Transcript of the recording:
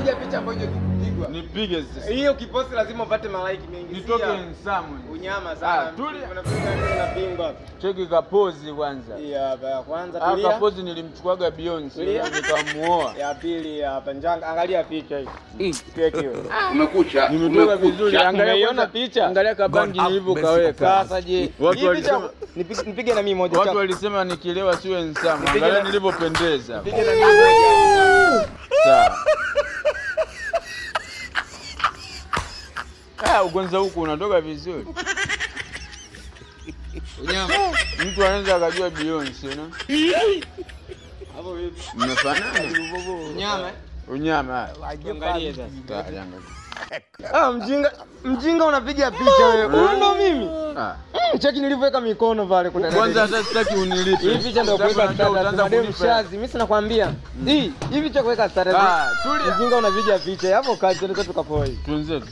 Piga picha ambayo hujapigwa. Nipige sasa. Hiyo kiposti lazima upate malaiki mengi. Nitoke nsamwe. Unyama sana. Tulia. Unapiga nini unapingwa? Cheki kapozi kwanza. Hii hapa ya kwanza tulia. Kapozi nilimchukuaga Beyonce nikamuoa. Ya pili hapa njanga, angalia picha hii. Cheki hiyo. Umekucha. Nimetoka vizuri. Angalia picha. Angalia kabangi nilivyokaweka. Sasa je, watu walisema nipige na mimi moja. Watu walisema nikilewa siwe nsamu. Angalia nilivyopendeza. Nipige na mimi moja. Sawa. Ugonza huku unatoka vizuri. Unyama. Mtu anaweza akajua Beyonce, no? Hapo vipi? Mnafanana. Unyama. Unyama. Angalia sasa. Angalia. Mjinga unapiga picha wewe. Huyu ndo mimi. Cheki nilivyoweka mikono pale kuna. Kwanza hata sitaki unilipe. Hii picha ndio kuweka status. Madem mshazi, mimi sina kwambia. Hii picha kuweka status. Tulia. Mjinga unapiga picha. Hapo kazi tunaweza tukapoa hii. Tunzetu.